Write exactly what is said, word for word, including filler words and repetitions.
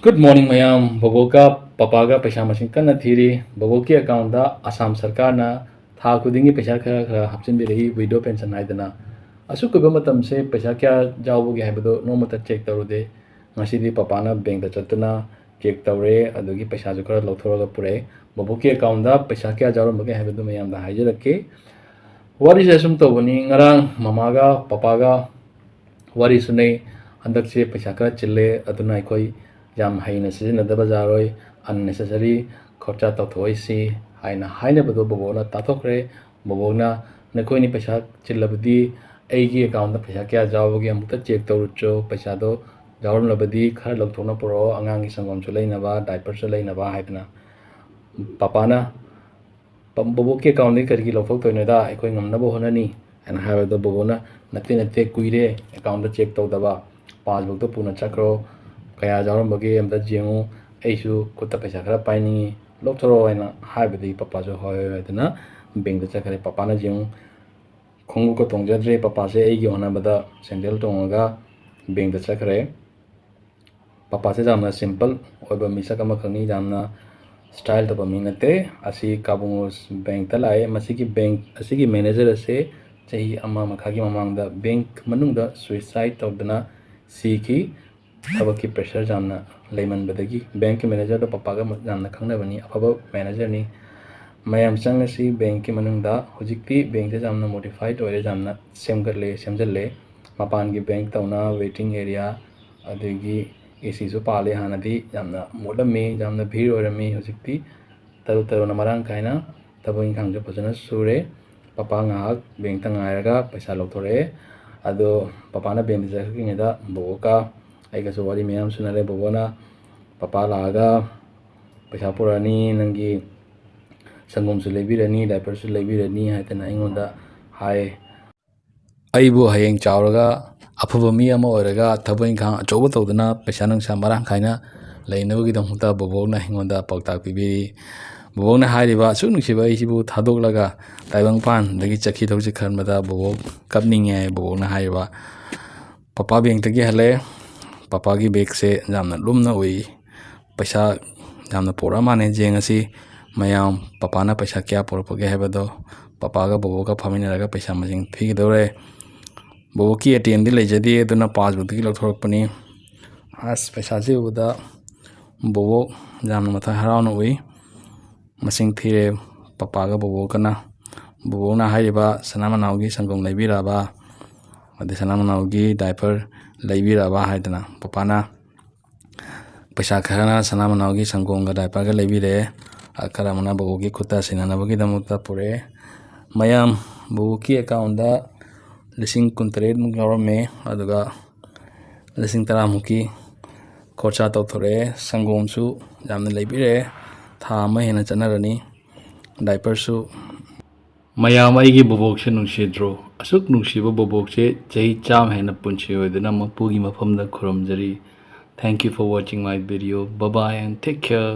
Good morning ꯃꯌꯥꯝ꯫ ꯕꯣꯕꯣꯛꯀ ꯄꯄꯥꯒ ꯄꯩꯁꯥ ꯃꯁꯤꯡ ꯀꯟꯅ ꯊꯤꯔꯤ꯫ ꯕꯣꯕꯣꯛꯀꯤ ꯑꯦꯀꯥꯎꯟꯗ ꯑꯁꯥꯝ ꯁꯔꯀꯥꯔꯅ ꯊꯥ ꯈꯨꯗꯤꯡꯒꯤ ꯄꯩꯁꯥ ꯈꯔ ꯈꯔ ꯍꯥꯞꯆꯤꯟꯕꯤꯔꯛꯏ, ꯋꯤꯗꯣ ꯄꯦꯟꯁꯟ ꯍꯥꯏꯗꯅ꯫ ꯑꯁꯨꯛ ꯀꯨꯏꯕ ꯃꯇꯝꯁꯦ ꯄꯩꯁꯥ ꯀꯌꯥ ꯌꯥꯎꯕꯒꯦ ꯍꯥꯏꯕꯗꯣ ꯅꯣꯡꯃꯇ ꯆꯦꯛ ꯇꯧꯔꯨꯗꯦ꯫ ꯉꯁꯤꯗꯤ ꯄꯄꯥꯅ ꯕꯦꯡꯛꯇ ꯆꯠꯇꯨꯅ ꯆꯦꯛ ꯇꯧꯔꯦ, ꯑꯗꯨꯒꯤ ꯄꯩꯁꯥꯁꯨ ꯈꯔ ꯂꯧꯊꯣꯔꯒ ꯄꯨꯔꯛꯑꯦ꯫ ꯕꯣꯕꯣꯛꯀꯤ ꯑꯦꯀꯥꯎꯟꯗ ꯄꯩꯁꯥ ꯀꯌꯥ ꯌꯥꯎꯔꯝꯕꯒꯦ ꯍꯥꯏꯕꯗꯨ ꯃꯌꯥꯝꯗ ꯍꯥꯏꯖꯔꯛꯀꯦ꯫ ꯋꯥꯔꯤꯁꯦ ꯑꯁꯨꯝ ꯇꯧꯕꯅꯤ, ꯉꯔꯥꯡ ꯃꯃꯥꯒ ꯄꯄꯥꯒ ꯋꯥꯔꯤ ꯁꯨꯅꯩ꯫ ꯍꯟꯗꯛꯁꯦ ꯄꯩꯁꯥ ꯈꯔ ꯆꯤꯜꯂꯦ, ꯑꯗꯨꯅ ꯑꯩꯈꯣꯏ ꯌꯥꯝ ꯍꯩꯅ ꯁꯤꯖꯤꯟꯅꯗꯕ ꯌꯥꯔꯣꯏ, unnecessary ꯈꯣꯔꯆꯥ ꯇꯧꯊꯣꯛꯑꯣꯏꯁꯤ ꯍꯥꯏꯅ ꯍꯥꯏꯅꯕꯗꯣ ꯕꯣꯕꯣꯛꯅ ꯇꯥꯊꯣꯛꯈ꯭ꯔꯦ꯫ ꯕꯣꯕꯣꯛꯅ "ꯅꯈꯣꯏꯅꯤ ꯄꯩꯁꯥ ꯆꯤꯜꯂꯕꯗꯤ ꯑꯩꯒꯤ ꯑꯦꯀꯥꯎꯟꯗ ꯄꯩꯁꯥ ꯀꯌꯥ ꯌꯥꯎꯕꯒꯦ ꯑꯃꯨꯛꯇ ꯆꯦꯛ ꯇꯧꯔꯨꯆꯣ, ꯄꯩꯁꯥꯗꯣ ꯌꯥꯎꯔꯝꯂꯕꯗꯤ ꯈꯔ ꯂꯧꯊꯣꯛꯅ ꯄꯨꯔꯛꯑꯣ, ꯑꯉꯥꯡꯒꯤ ꯁꯪꯒꯣꯝꯁꯨ ꯂꯩꯅꯕ, ꯗꯥꯏꯄꯔꯁꯨ ꯂꯩꯅꯕ" ꯍꯥꯏꯗꯅ ꯄꯄꯥꯅ ꯄ-, "ꯕꯣꯕꯣꯛꯀꯤ ꯑꯦꯀꯥꯎꯟꯗꯒꯤ ꯀꯔꯤꯒꯤ ꯂꯧꯊꯣꯛꯇꯣꯏꯅꯣꯗ, ꯑꯩꯈꯣꯏ ꯉꯝꯅꯕ ꯍꯣꯠꯅꯅꯤ" ꯍꯥꯏꯅ ꯍꯥꯏꯕꯗ ꯕꯣꯕꯣꯛꯅ, "ꯅꯠꯇꯦ, ꯅꯠꯇꯦ, ꯀꯨꯏꯔꯦ ꯑꯦꯀꯥꯎꯟꯗ ꯆꯦꯛ ꯇꯧꯗꯕ, ꯄꯥꯁꯕꯨꯛꯇꯣ ꯄꯨꯅ ꯆꯠꯈ꯭ꯔꯣ, ꯀꯌꯥ ꯌꯥꯎꯔꯝꯕꯒꯦ ꯑꯝꯇ ꯌꯦꯡꯉꯨ, ꯑꯩꯁꯨ ꯈꯨꯠꯇ ꯄꯩꯁꯥ ꯈꯔ ꯄꯥꯏꯅꯤꯡꯉꯤ, ꯂꯧꯊꯣꯔꯛꯑꯣ" ꯍꯥꯏꯅ ꯍꯥꯏꯕꯗꯒꯤ ꯄꯄꯥꯁꯨ "ꯍꯣꯏ, ꯍꯣꯏ" ꯍꯥꯏꯗꯅ ꯕꯦꯡꯛꯇ ꯆꯠꯈ꯭ꯔꯦ꯫ ꯄꯄꯥꯅ ꯌꯦꯡꯉꯨ, ꯈꯣꯡꯎꯞꯀ ꯇꯣꯡꯖꯗ꯭ꯔꯦ, ꯄꯄꯥꯁꯦ ꯑꯩꯒꯤ ꯍꯣꯠꯅꯕꯗ ꯁꯦꯟꯗꯦꯜ ꯇꯣꯡꯉꯒ ꯕꯦꯡꯛꯇ ꯆꯠꯈ꯭ꯔꯦ꯫ ꯄꯄꯥꯁꯦ ꯌꯥꯝꯅ simple ꯑꯣꯏꯕ ꯃꯤꯁꯛ ꯑꯃꯈꯛꯅꯤ, ꯌꯥꯝꯅ style ꯇꯧꯕ ꯃꯤ ꯅꯠꯇꯦ꯫ ꯑꯁꯤ ꯀꯥꯕꯨꯡ ꯕꯦꯡꯛꯇ ꯂꯥꯛꯑꯦ꯫ ꯃꯁꯤꯒꯤ ꯕꯦꯡꯛ ꯑꯁꯤꯒꯤ ꯃꯦꯅꯦꯖꯔ ꯑꯁꯦ ꯆꯍꯤ ꯑꯃ ꯃꯈꯥꯏꯒꯤ ꯃꯃꯥꯡꯗ ꯕꯦꯡꯛ ꯃꯅꯨꯡꯗ suicide ꯇꯧꯗꯨꯅ ꯁꯤꯈꯤ꯫ ꯊꯕꯛꯀꯤ pressure ꯌꯥꯝꯅ ꯂꯩꯃꯟꯕꯗꯒꯤ꯫ ꯕꯦꯡꯛꯀꯤ ꯃꯦꯅꯦꯖꯔꯗꯣ ꯄꯄꯥꯒ ꯌꯥꯝꯅ ꯈꯪꯅꯕꯅꯤ, ꯑꯐꯕ ꯃꯦꯅꯦꯖꯔꯅꯤ꯫ ꯃꯌꯥꯝ ꯆꯪꯉꯁꯤ ꯕꯦꯡꯛꯀꯤ ꯃꯅꯨꯡꯗ꯫ ꯍꯧꯖꯤꯛꯇꯤ ꯕꯦꯡꯛꯁꯦ ꯌꯥꯝꯅ modified ꯑꯣꯏꯔꯦ, ꯌꯥꯝꯅ ꯁꯦꯝꯒꯠꯂꯦ, ꯁꯦꯝꯖꯤꯜꯂꯦ꯫ ꯃꯄꯥꯟꯒꯤ ꯕꯦꯡꯛ ꯇꯧꯅ waiting area, ꯑꯗꯒꯤ ꯑꯦ ꯁꯤꯁꯨ ꯄꯥꯜꯂꯤ꯫ ꯍꯥꯟꯅꯗꯤ ꯌꯥꯝꯅ ꯃꯣꯠꯂꯝꯃꯤ, ꯌꯥꯝꯅ ꯚꯤꯔ ꯑꯣꯏꯔꯝꯃꯤ꯫ ꯍꯧꯖꯤꯛꯇꯤ ꯇꯔꯨ ꯇꯔꯨꯅ ꯃꯔꯥꯡ ꯀꯥꯏꯅ ꯊꯕꯛ ꯏꯪꯈꯥꯡꯁꯨ ꯐꯖꯅ ꯁꯨꯔꯦ꯫ ꯄꯄꯥ ꯉꯥꯏꯍꯥꯛ ꯕꯦꯡꯛꯇ ꯉꯥꯏꯔꯒ ꯄꯩꯁꯥ ꯂꯧꯊꯣꯔꯛꯑꯦ꯫ ꯑꯗꯣ ꯄꯄꯥꯅ ꯕꯦꯡꯛꯇ ꯆꯠꯈ꯭ꯔꯤꯉꯩꯗ ꯕꯣꯕꯣꯛꯀ ꯑꯩꯒꯁꯨ ꯋꯥꯔꯤ ꯃꯌꯥꯝ ꯁꯨꯅꯔꯦ꯫ ꯕꯣꯕꯣꯅ "ꯄꯄꯥ ꯂꯥꯛꯑꯒ ꯄꯩꯁꯥ ꯄꯨꯔꯛꯑꯅꯤ, ꯅꯪꯒꯤ ꯁꯪꯒꯣꯝꯁꯨ ꯂꯩꯕꯤꯔꯅꯤ, ꯗꯥꯏꯄꯔꯁꯨ ꯂꯩꯕꯤꯔꯅꯤ" ꯍꯥꯏꯗꯅ ꯑꯩꯉꯣꯟꯗ ꯍꯥꯏ꯫ ꯑꯩꯕꯨ ꯍꯌꯦꯡ ꯆꯥꯎꯔꯒ ꯑꯐꯕ ꯃꯤ ꯑꯃ ꯑꯣꯏꯔꯒ ꯊꯕꯛ ꯏꯪꯈꯥꯡ ꯑꯆꯧꯕ ꯇꯧꯗꯨꯅ ꯄꯩꯁꯥ ꯅꯨꯡꯁꯥ ꯃꯔꯥꯡ ꯀꯥꯏꯅ ꯂꯩꯅꯕꯒꯤꯗꯃꯛꯇ ꯕꯣꯕꯣꯛꯅ ꯑꯩꯉꯣꯟꯗ ꯄꯥꯎꯇꯥꯛ ꯄꯤꯕꯤꯔꯤ꯫ ꯕꯣꯕꯣꯛꯅ ꯍꯥꯏꯔꯤꯕ ꯑꯁꯨꯛ ꯅꯨꯡꯁꯤꯕ ꯑꯩꯁꯤꯕꯨ ꯊꯥꯗꯣꯛꯂꯒ ꯇꯥꯏꯕꯪꯄꯥꯟꯗꯒꯤ ꯆꯠꯈꯤꯗꯧꯁꯦ ꯈꯟꯕꯗ ꯕꯣꯕꯣꯛ ꯀꯞꯅꯤꯡꯉꯦ ꯍꯥꯏ꯫ ꯕꯣꯕꯣꯛꯅ ꯍꯥꯏꯔꯤꯕ, ꯄꯄꯥ ꯕꯦꯡꯛꯇꯒꯤ ꯍꯜꯂꯛꯑꯦ꯫ ꯄꯄꯥꯒꯤ ꯕꯦꯒꯁꯦ ꯌꯥꯝꯅ ꯂꯨꯝꯅ ꯎꯏ꯫ ꯄꯩꯁꯥ ꯌꯥꯝꯅ ꯄꯣꯔꯛꯑ ꯃꯥꯜꯂꯦ꯫ ꯌꯦꯡꯉꯁꯤ ꯃꯌꯥꯝ, ꯄꯄꯥꯅ ꯄꯩꯁꯥ ꯀꯌꯥ ꯄꯣꯔꯛꯄꯒꯦ ꯍꯥꯏꯕꯗꯣ꯫ ꯄꯄꯥꯒ ꯕꯣꯕꯣꯒ ꯐꯝꯃꯤꯟꯅꯔꯒ ꯄꯩꯁꯥ ꯃꯁꯤꯡ ꯊꯤꯒꯗꯧꯔꯦ꯫ ꯕꯣꯕꯣꯛꯀꯤ ꯑꯦ ꯇꯤ ꯑꯦꯝꯗꯤ ꯂꯩꯖꯗꯦ, ꯑꯗꯨꯅ ꯄꯥꯁꯕꯨꯛꯇꯒꯤ ꯂꯧꯊꯣꯔꯛꯄꯅꯤ꯫ ꯑꯁ, ꯄꯩꯁꯥꯁꯤ ꯎꯕꯗ ꯕꯣꯕꯣꯛ ꯌꯥꯝꯅ ꯃꯊꯥ ꯍꯔꯥꯎꯅ ꯎꯏ꯫ ꯃꯁꯤꯡ ꯊꯤꯔꯦ ꯄꯄꯥꯒ ꯕꯣꯕꯣꯛꯀꯅ꯫ ꯕꯣꯕꯣꯛꯅ ꯍꯥꯏꯔꯤꯕ ꯁꯅꯥ ꯃꯅꯥꯎꯒꯤ ꯁꯪꯒꯣꯝ ꯂꯩꯕꯤꯔꯛꯑꯕ, ꯑꯗꯩ ꯁꯅꯥ ꯃꯅꯥꯎꯒꯤ ꯗꯥꯏꯄꯔ ꯂꯩꯕꯤꯔꯛꯑꯕ ꯍꯥꯏꯗꯅ꯫ ꯄꯄꯥꯅ ꯄꯩꯁꯥ ꯈꯔꯅ ꯁꯅꯥ ꯃꯅꯥꯎꯒꯤ ꯁꯪꯒꯣꯝꯒ ꯗꯥꯏꯄꯔꯒ ꯂꯩꯕꯤꯔꯛꯑꯦ꯫ ꯈꯔ ꯑꯃꯅ ꯕꯣꯕꯣꯛꯀꯤ ꯈꯨꯠꯇ ꯁꯤꯟꯅꯅꯕꯒꯤꯗꯃꯛꯇ ꯄꯨꯔꯛꯑꯦ꯫ ꯃꯌꯥꯝ, ꯕꯣꯕꯣꯛꯀꯤ ꯑꯦꯀꯥꯎꯟꯗ ꯂꯤꯁꯤꯡ ꯀꯨꯟꯇꯔꯦꯠꯃꯨꯛ ꯌꯥꯎꯔꯝꯃꯦ꯫ ꯑꯗꯨꯒ ꯂꯤꯁꯤꯡ ꯇꯔꯥꯃꯨꯛꯀꯤ ꯈꯣꯔꯁꯥ ꯇꯧꯊꯣꯔꯛꯑꯦ꯫ ꯁꯪꯒꯣꯝꯁꯨ ꯌꯥꯝꯅ ꯂꯩꯕꯤꯔꯛꯑꯦ, ꯊꯥ ꯑꯃ ꯍꯦꯟꯅ ꯆꯠꯅꯔꯅꯤ꯫ ꯗꯥꯏꯄꯔꯁꯨ꯫ ꯃꯌꯥꯝ, ꯑꯩꯒꯤ ꯕꯣꯕꯣꯛꯁꯦ ꯅꯨꯡꯁꯤꯗ꯭ꯔꯣ? ꯑꯁꯨꯛ ꯅꯨꯡꯁꯤꯕ ꯕꯣꯕꯣꯛꯁꯦ ꯆꯍꯤ ꯆꯥꯝꯃ ꯍꯦꯟꯅ ꯄꯨꯟꯁꯤ ꯑꯣꯏꯗꯨꯅ ꯃꯄꯨꯒꯤ ꯃꯐꯝꯗ ꯈꯨꯔꯨꯝꯖꯔꯤ꯫ Thank you for watching my video. Bye bye and take care.